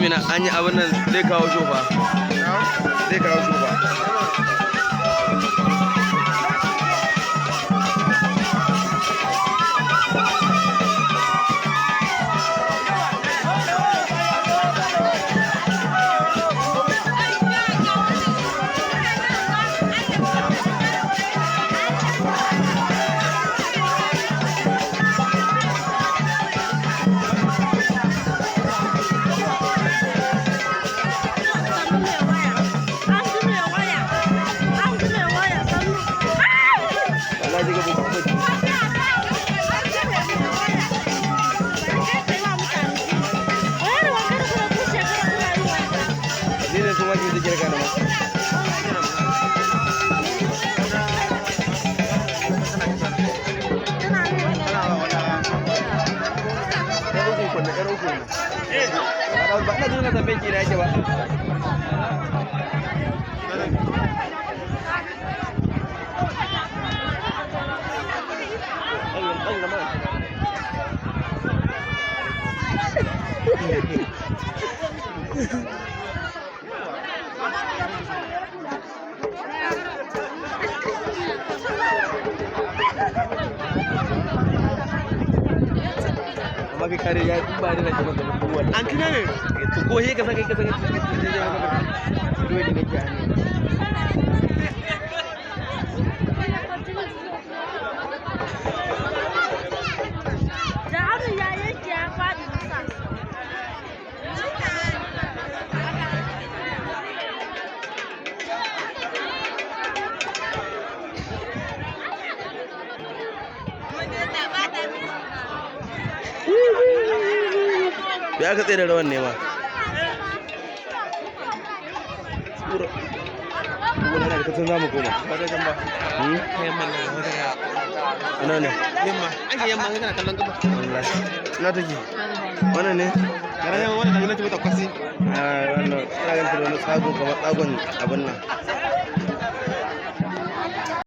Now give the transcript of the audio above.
Amina an yi abin nan zai kawo shofa. Zai kawo shofa. Wallahi ga bugu. Ni ne su ma ke zikir kana ma. Yar uku kunne, yar uku ne. Ba ina jin na tambaye ki na yake ba. Amma kai kare ya in ba ni na kiman da mutum wallahi. An tuna ne? To ko he ka saka ka saka dole ne ke hannu. Da hannun ya yanke ya faɗi bisa. Ya aka tsaye da rawan ne ma. Tsura. Wani na da za mu koma. Ba ta ba. Hmm? Ta yamma ne wata ya. Ina ne? Yamma. An ce yamma kana kallon gaba. Wallahi. Ina take? Wannan ne? Gara yamma wannan daga nan ta kwasi. Ah, wannan. Ina ganin ta da wani tsago kamar tsagon abin nan.